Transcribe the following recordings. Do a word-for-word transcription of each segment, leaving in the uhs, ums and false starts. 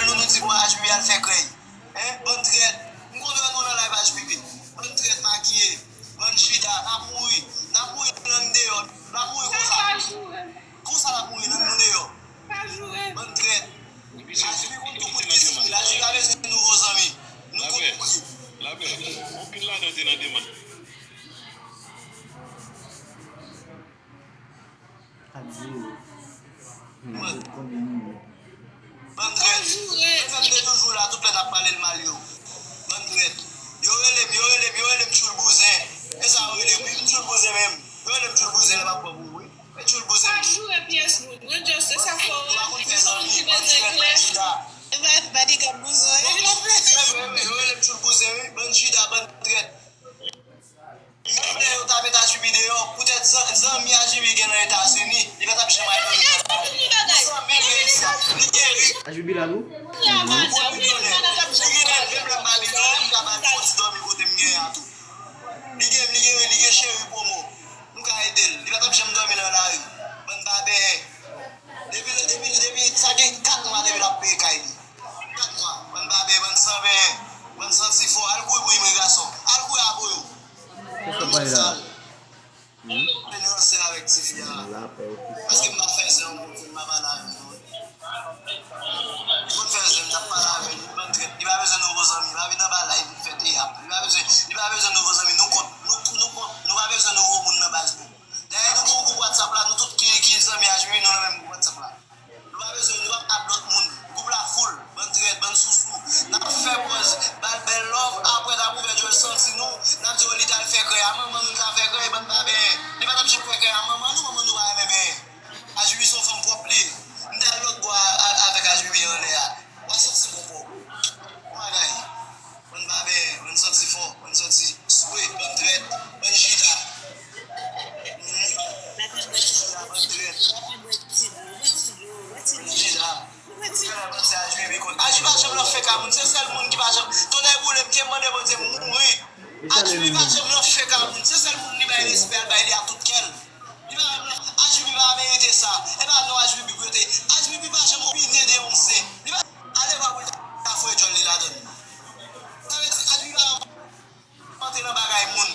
nou, nou di bon H B B al fè krèy. Hein? Bann trèt. M konn wè nou nan live H B B. Bann trèt makiye. Bann chita. N ap mouri. N ap mouri lang deyò. N ap mouri konsa. Konsa n ap mouri lang nou deyò. Bann trèt. H B B konn tou moun ki zanmi l. H B B pa bezwen nouvo zanmi. Nou konn moun. Lapè. Anpil ladan te nan demann. Kat zewo. Konbyen minit? Bann trèt. Mezanmi, te toujou la, tout lè n ap pale l mal yo. Bann trèt. Yo rele m, yo rele m, yo rele m Tchoul Bouzen. E sa yo rele m, wi, m Tchoul Bouzen menm. Yo rele m Tchoul Bouzen lè m ap pran pou wi. Men Tchoul Bouzen. Pa joure pyès moun. Mwen just se sa fò. Ou pa konn fè zanmi, bann trèt, bann chita. E pa bodyguard Bouzen. Se vre, wi, yo rele m Tchoul Bouzen, wi. Bann chita, bann trèt. Menm lè yo ta met H B B deyò, poutèt zan- zanmi H B B gen nan Etazini, li pa t ap janm al nan Etazini. Zanmi l reyisi, li gen ri. H B B la tou? Li gen ri, menm lè m pa li non, m ka ba l fon ti dòmi kote m genyen an tou. Li gen, li gen, li gen cheri pwomo. Nou ka ede l. Li pa t ap janm dòmi nan lari. Bann pa benyen. Depi, depi, depi, sa gen kat mwa depi l ap peye kay li. Kat mwa. Bann baben, bann san benyen, bann santi fò. Al kouri pou imigration. Al kouri a voye w. Moun sal. Mwen ranse avèk tifi a. Paske m pa fè zen, m pa pale avè l. Li konn fè zen, m t ap pale avè l. Li bann trèt. Li pa bezwen nouvo zanmi. Li pa vin anba live vin fè teyat. Li pa bezwen, li pa bezwen nouvo zanmi. Nou kont, nou, nou kont, nou pa bezwen nouvo moun nan baz nou. Dayè, nou gen yon gwoup WhatsApp la, nou tout ki, ki zanmi H B B, nou nan menm gwoup WhatsApp la. Nou pa bezwen, nou p ap add lòt moun. Gwoup la full, bann trèt, bann sousou. N ap fè pòz, ba l bèl love, apre n ap ouvè djòl santi nou, n ap di yo li t al fè krèy a manman nou, li t al fè krèy, bann pa benyen. Li pa t ap janm fè krèy a manman nou, manman nou pa renmen benyen. H B B se yon fanm pwòp li ye. M t al lòt bò a, a, avèk H B B anlè a. W a santi bon pòw. Bon bagay. Bann baben, bann santi fò, bann santi swe, bann trèt, bann chita. Mhm. Bann chita, bann trèt. Bann chita. Ou genlè panse H B B konn. H B B pa janm nan fake a moun. Se sèl moun ki pa janm. Tonnè boule m, m te mande Bondye m mouri. H B B pa janm nan fake a moun. Se sèl moun li bay respè, l bay li ak tout kè l. Li pa janm nan. H B B pa merite sa. E pa non H B B pou yo te. H B B pa janm opine de yon zen. Li pa. Ale pa pou l ta foure djòl li ladann. Sa vle di H B B pa janm antre nan bagay moun.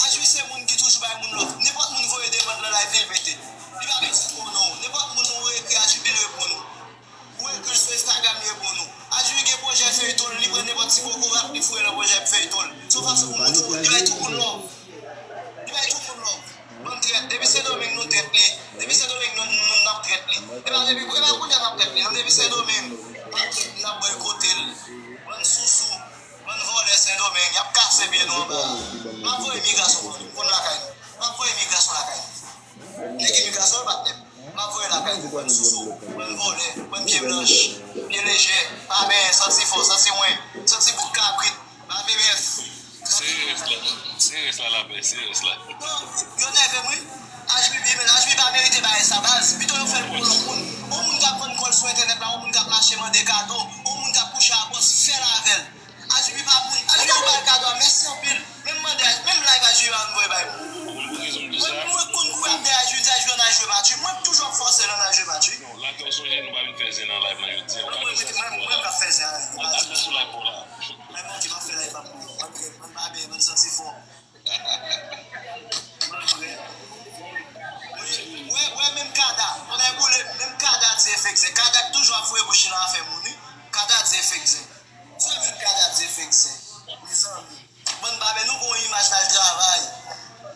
H B B se moun ki toujou bay moun love. Nenpòt moun voye demann nan live li, l mete. Li pa bezwen konnen w. Nenpòt moun ou ekri H B B, l reponn ou. Ou ekri l sou Instagram, li reponn ou. H B B gen pwojè feyton l, li pran nenpòt ti kokorat, li foure nan pwojè feyton l. Se yon fason pou montre w, li bay tout moun love. Li bay tout moun love. Bann trèt, depi Sendomeng nou trèt li. Depi Sendomeng nou, nou, nou n ap trèt li. E pa depi, e pa kounye a n ap trèt li, non, depi Sendomeng. N ap trèt, n ap bòykote l. Bann sousou, bann vòlè Sendomeng, y ap kase pye nou anba a. M ap voye imigrasyon pou nou, m konn lakay nou. M ap voye imigrasyon lakay nou. Nèg imigrasyon yo pa t nèm. M ap voye lakay nou, bann sousou, bann vòlè, bann pye blanch, pye lejè, pa benyen, santi fò, santi wen, santi bouk kabrit, bave bèf. Se rès la, se rès la, lapè, se rès la. Non, yo nève m, wi. H B B, men H B B pa merite bagay sa, baz. Pito yo fè l pou lòt moun. Yon moun k ap vann kò l sou entènèt la, yon moun k ap mache mande kado, yon moun k ap kouche a bòs, fè l avè l. H B B pa moun. H B B ou bay kado a, mèsi anpil. Menm mande, menm live H B B pa vin voye bay moun. Mwen, mwen konn kouri ap dèyè H B B, di H B B nan jwe match. Mwen toujou ap fòse nan jwe match. Non, lakè w sonje nou pa vin fè zen nan live nan jodi a. Mwen, mwen, mwen, mwen, mwen pa fè zen a. Al, al sou live ou la. Mwen, mwen, mwen pa fè live ap mwen. Mwen, mwen pa byen, mwen santi fò. Mwen, mwen, mwen, menm Kada, konnen boule, menm Kada di efekze. Kada toujou ap foure bouch li nan afè moun, wi. Kada di efekze. Sa menm Kada di efekze. Mezanmi. Bann baben, nou gon imaj n al travay.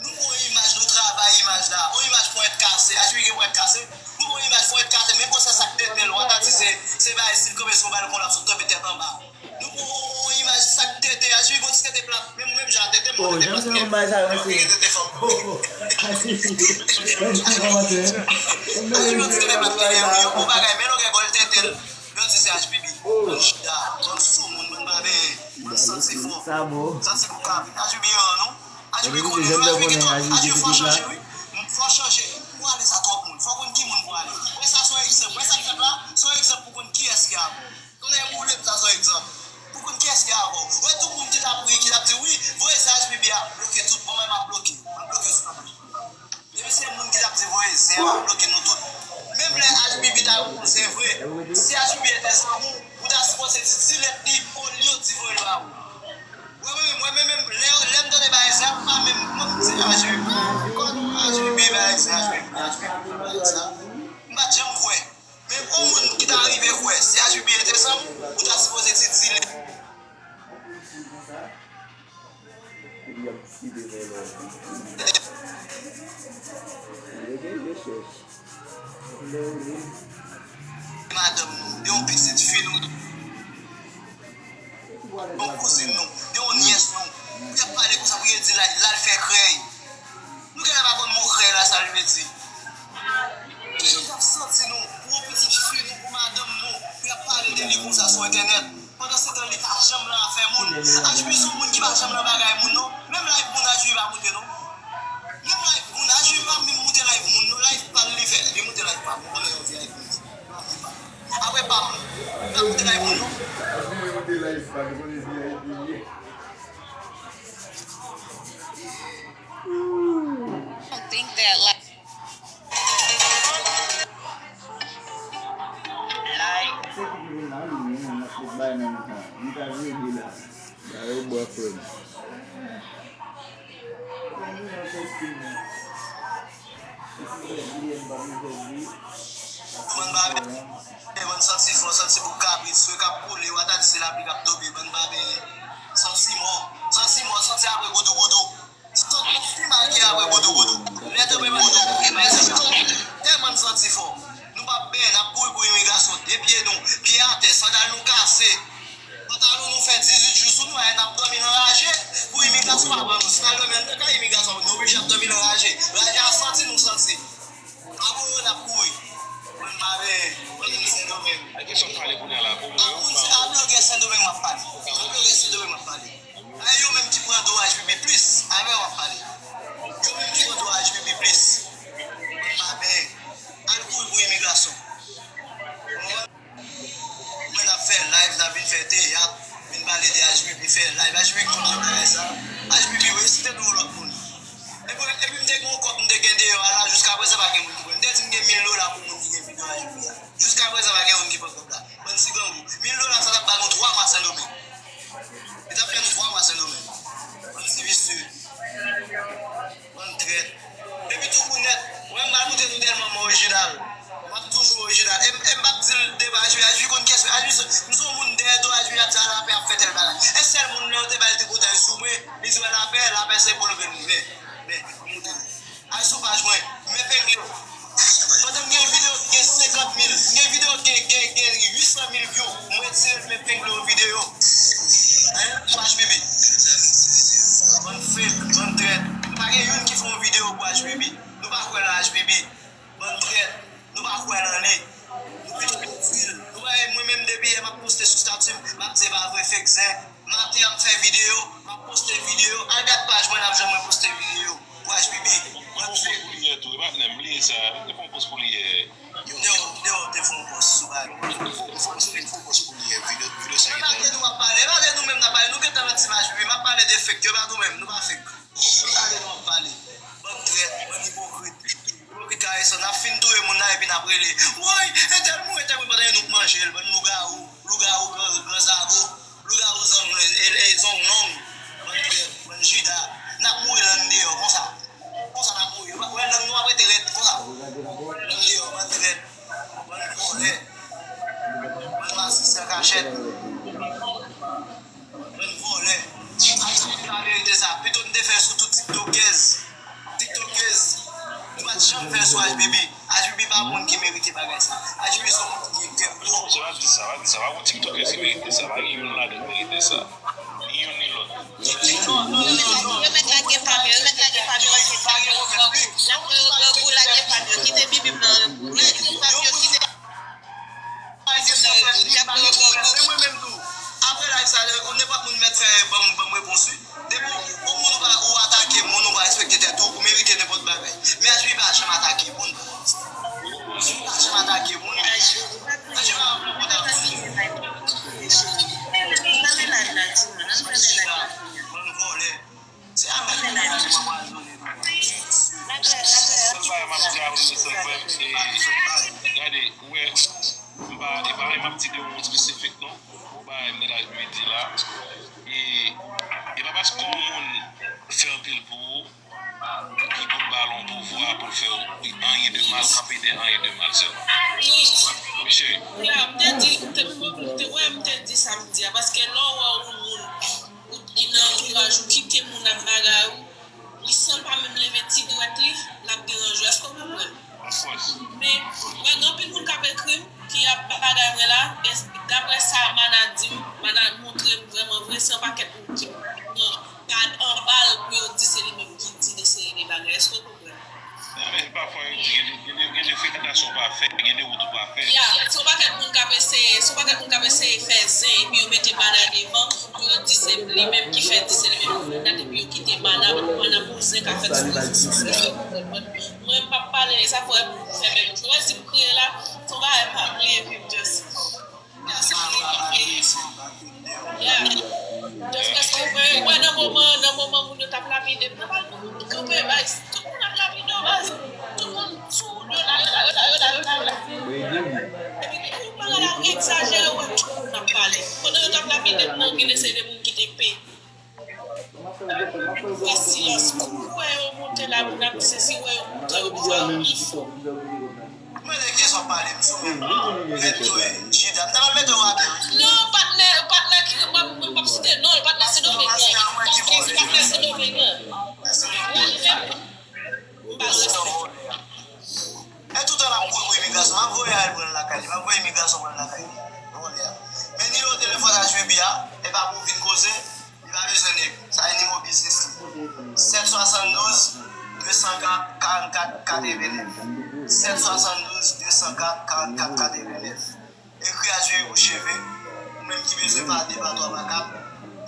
Nou gon imaj, nou travay imaj la. On imaj ponyèt kase. Aji gen ponyèt kase. Nou gon imaj ponyèt kase. Men gwosè sak tete l. W a ta di se, se bagay si l kanpe sou balkon l ap sot tonbe tèt anba. Nou gon on imaj sak tete. Aji gon ti tete plat. Menm, menm jan tete m, tete plat. Yo vire tete fanm. Aji gon ti tete plat li gen, wi. Yo gon bagay. Men longè gòl tete l. Yo di se H B B. Bann chita, bann soumoun, bann baben, bann santi fò. Santi pou kabrit. H B B an nou. H B B konnen, H B B gen twòp, H B B fò chanje, wi. Fò chanje. Pou ale sa twòp moun. Fò konn ki moun pou ale. Wè sa se yon egzanp. Wè sa k fèt la? Se yon egzanp pou konn kiyès ki avè w. Tonnè boule m, sa se yon egzanp. Pou konn kiyès ki avè w. Wè tout moun ki t ap ri, ki t ap di, wi, voye se H B B a, bloke tout. Bon, mwen, m ap bloke. M ap bloke sou Depi se moun ki t ap di voye zen, y ap bloke nou tout. Menm lè H B B ta pou se vre. Si H B B te zanmi w, ou Yon kouzin nou, de yon nyès nou, pou y ap pale konsa, pou yo di l al, l al fè krèy. Nou genlè pa konn mo krèy la, sa l vle di. Kijan n t ap santi nou pou yon pitit fi nou, pou madanm nou, pou y ap pale de li konsa sou entènèt? Pandansetan, li pa janm nan afè moun. H B se yon moun ki pa janm nan bagay moun, non. Menm live moun, H B pa moute, non. Menm live moun, H B pa menm moute live moun, non. Live pa l li fè, li moute live pa m. Ou konnen yon V I P. Apre pa m, li pa moute live moun, non. H B moute live pa l, ou konnen V I P li ye. I don't think that, like, Bann baben, bann santi fò, santi bouk kabrit, swe k ap koule, w a ta di se lapli k ap tonbe, bann baben, santi mò, santi mò, santi apre goudougoudou. Sòt pi mal ke apre goudougoudou. Lè tanpri goudou, men se tèlman n santi fò. Nou p ap benyen, n ap kouri pou imigrasyon, de pye nou, pye atè, sandal nou kase. Pantalon nou fè dizuit jou sou nou, n ap dòmi nan raje pou imigrasyon pa pran nou. Si n al dòmi anndan kay imigrasyon, nou oblije ap dòmi nan raje. Raje a santi nou santi. Ap kouri, n ap kouri. Mwen pa benyen, mwen menm Sendomeng. Ap kouri, a blogè Sendomeng m ap pale. A blogè Sendomeng m ap pale. A yo menm ki pran do H B B plis, avè w ap pale. Yo menm ki pran do H B B plis. Mwen pa benyen. Al kouri pou imigrasyon. Mwen n ap fè live, n ap vin fè teyat, vin pale de H B B, fè live. H B B konn nan bagay sa. H B B, wi, si te nou lòt moun. Epi, epi m te gen yon kòb, m te gen deyò a la, jiska prezan pa gen moun ki pran. M te di m gen mil dola pou moun ki gen videyo H B B a. Jiska prezan pa gen moun ki pran kòb la. Bann ti grangou. Mil dola sa t ap ba nou twa mwa Sendomeng. Li t ap fè nou twa mwa Sendomeng. Bann ti visye. Bann trèt. Epi tou pou nèt, mwen m pral montre nou tèlman m orijinal. M ap toujou orijinal. E m, e m p ap di l devan H B B, H B B konn kiyès mwen. H B B, m se yon moun dèyè do H B B ap di a lapè ap fè tèl bagay. E sèl moun lè yo te ba l te kontan sou mwen, li di wè lapè, lapè se pou l vin vè. Men, m ap montre nou. Al sou paj mwen, m epengle w. Pandan m gen yon videyo ki gen senkant mil, m gen videyo ki gen, gen, gen uit san mil view, m retire l, m epengle yon videyo. Hein? Pou H B B. Bann fake, bann trèt. M pa gen youn ki fè yon videyo pou H B B. Nou pa kwè nan H B B. Bann trèt. Nou pa kwè nan li. Nou pito detwi l. Nou pa wè mwen menm depi yè m ap poste sou stati m, m ap di e pa vre, fake zen. Maten ap fè videyo, m ap poste videyo. Al gad paj mwen, n ap jwenn mwen poste videyo pou H B B. Mwen fè. Pou li yè tou, e pa t nèm li sa, li fè yon pòs pou li yè. Yo, yo, yo, te fè yon pòs sou bagay. Te fè yon pòs, te fè yon pòs pou li yè. Videyo, videyo sa ki. E pa de nou m ap pale, e pa de nou menm n ap pale, nou gentan nan team H B B, m ap pale de fake, yo pa nou menm, nou pa fake. E pa de nou m ap pale. Bann trèt, bann ipokrit. Ipokrit kare san, n ap fin touye moun nan epi n ap rele. Woy, entèl mouri, entèl mouri, pandan e nou k manje l, bann lougawou, lougawou, gran, gran zago. Lougawou zong, e, e, zong long, bann trèt, bann jida. N ap mouri la anndeyo konsa. Konsa n ap mouri. Ou wè lang nou ap rete rèd konsa. Anndeyo, bann trèt, bann vòlè, bann masisi an kachèt, bann vòlè. Al di nou laverite sa. Pito n te fè sou tout tiktokèz. Tiktokèz, nou pa t janm fè sou H B B. H B B pa moun ki merite bagay sa. H B B se yon moun ki gen kè pwòp. Se pa di sa, pa di sa. Pa gon tiktokèz ki merite sa. Pa gen youn ladan ki merite sa. Ni youn ni lòt. Non, non, non, non. Yo mèt lage pa m yo, yo mèt lage pa m yo, paske sa yo grangou. Grangou lage pa m yo, kite bibi blan yo. Lage pa m yo, kite. Ayisyen sa fè plis bagay pwoblèm. Men mwen menm tou, apre live sa, nenpòt moun mèt fè ban m, ban m repons wi. Depi w, yon moun ou pa, ou atake moun, ou pa respekte tèt ou, ou merite nenpòt bagay. Men H B B pa janm atake moun. H B B pa janm atake moun. H B B pa pran pòtansye. Bann vòlè. Se a menm ki pou anpwazonnen nou. Sèl bagay m ap di a, se sèl bagay, e, gade, ou wè, m pa, e pa m ap di de yon moun espesifik, non. Ou pa, m nan laj midi la. E, e pa paske yon moun fè anpil pou ou, ki pou l ba l yon pouvwa pou l fè w anyen de mal, kanpe dèyè anyen de mal sèlman. Wi, cheri. Ya, m te di, m te, m te, wè, m te di sa m di a, paske lè w wè yon moun, ou ki nan antouraj ou kite moun ap bagay ou, wi, san l pa menm leve ti dwèt li, l ap deranje w. Èske w konprann? Of course. Men, mwen gen anpil moun k ap ekri m, ki ap bagay mwen la, e daprè Sa Mana di m, Mana montre m vrèman vre, se yon pakèt moun ki pran pad anba l pou yo di se li menm ki di de seri de bagay. Èske w konprann? Men pafwa yo di gen de, gen de, gen de frekantasyon w pa fè, gen de wout ou pa fè. Ya, se yon pakèt moun k ap eseye, se yon pakèt moun k ap eseye fè zen, epi yo mete Mana devan, pou yo di se li menm ki fè, di se li menm ki fè dat, epi yo kite Mana, Mana pou zen k ap fèt sou rezo sosyo. Mwen, m p ap pale, e sa fè m fè menm. Ou wè si m kriye la, se yon bagay m pa bliye, epi m just Just paske w wè, wè nan moman, nan moman moun yo t ap lapide m nan, pa gen moun ki kanpe, baz, tout moun ap lapide w, baz. Tout moun sou wout yo la, yo la, yo la, yo la, yo la, yo la. Epi kou bagay la egzajere, ou wè tout moun ap pale. Pandan yo t ap lapide m nan, gen de seri de moun ki te pe Fè silans. Kou wè yo monte la, moun ap di sesi, wè yo monte, yo bezwen yon pifo. Mwen de kiyès w ap pale, m sou menm. Rèd tou e, Jida. M ta pral mete w atè, wi. Non, patnè, patnè ki, mwen, mwen p ap site non l, patnè Sendomeng. Patnè Sendomeng. Mwen, li menm, m pa respe. E toutan l ap kouri pou imigrasyon, m ap voye a al pran l lakay li, m ap voye imigrasyon pran l lakay li. Vòlè a. Men nimewo telefòn H B B a, e pa pou w vin koze, li pa bezwen nèg. Sa e nimewo biznis li. Sèt swasanndouz, de san kat, karannkat, katrevennnèf. Sèt swasanndouz, de san kat, karannkat, katrevennnèf. Ekri H B B pou cheve, ou menm ki bezwen pale de patwa makab,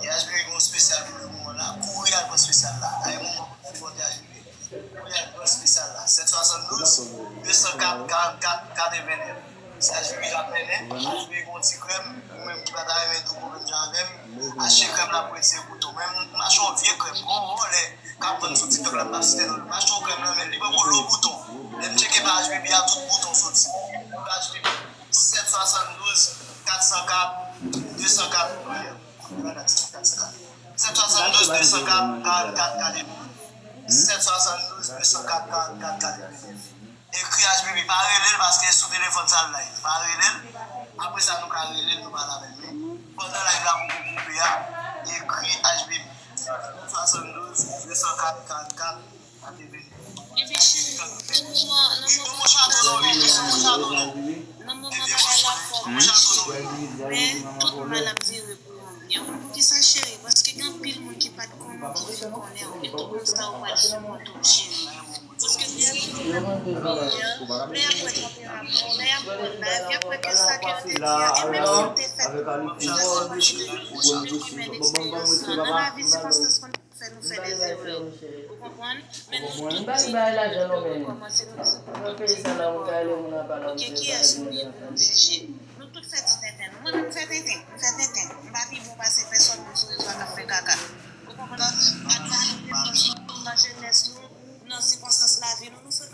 e H B B gen yon espesyal pou le moman la, kouri al pran espesyal la. Dayè moman pou sipòte H B B. Kounye a, nimewo espesyal la, sèt swasanndouz, de san kat, karannkat, katrevennnèf. Se H B B k ap mennen, H B B gen yon ti krèm, ou menm ki pa ta renmen dou konmenm jan avè m, achte krèm la pou retire bouton. Men m, m achte yon vye krèm, gon vòlè k ap vann sou TikTok la, m p ap site non l, m achte yon krèm nan men l, li pran gwo lo bouton. Lè m tcheke pa H B B a, tout bouton soti. H B B, sèt swasanndouz, kat san kat, de san kat, kat san kat. Sèt swasanndouz, de san kat, karannkat, katrevennnèf. Sèt swasanndouz, de san kat, karannkat, katrevennnèf. Ekri H B B, pa rele l paske sou telefòn sa l live. Pa rele l. Apre sa, nou ka rele l, nou pale avè l. Men, pandan live la poko koupe a, ekri H B B. Sèt swasanndouz, de san kat, karannkat, katrevennnèf. Epi cheri, nan moman, nan moman bagay la fò, nan moman bagay la fò, men tout mal ap vire pou yon byen. Ou konn poukisa, cheri? Paske gen anpil moun ki pa t konnen w ki vin konnen w, e tout moun sa yo pral sipòte w, cheri. Paske depi lè y ap wè tanperama w, lè y ap wè live, y ap wè ke sa ke nou te di a, e menm si nou te fè sa, se pa yon bagay ki te fè, men human eksperyans lan, nan lavi, sikonstans konn fè nou fè dèzerè. Ou konprann? Men nou tout di nou rekòmanse, nou di nou tout di nou rekòmanse. Oke, kiyès nou ye pou nou jije? Nou tout fè ti tenten nou. Mwen menm, m fè tenten. M fè tenten. M pa pi bon pase pèsòn moun sou rezo a k ap fè kaka. Ou konprann? Gad malè ke fè sou nou, nan jenès nou, nan sikonstans lavi nou, nou fè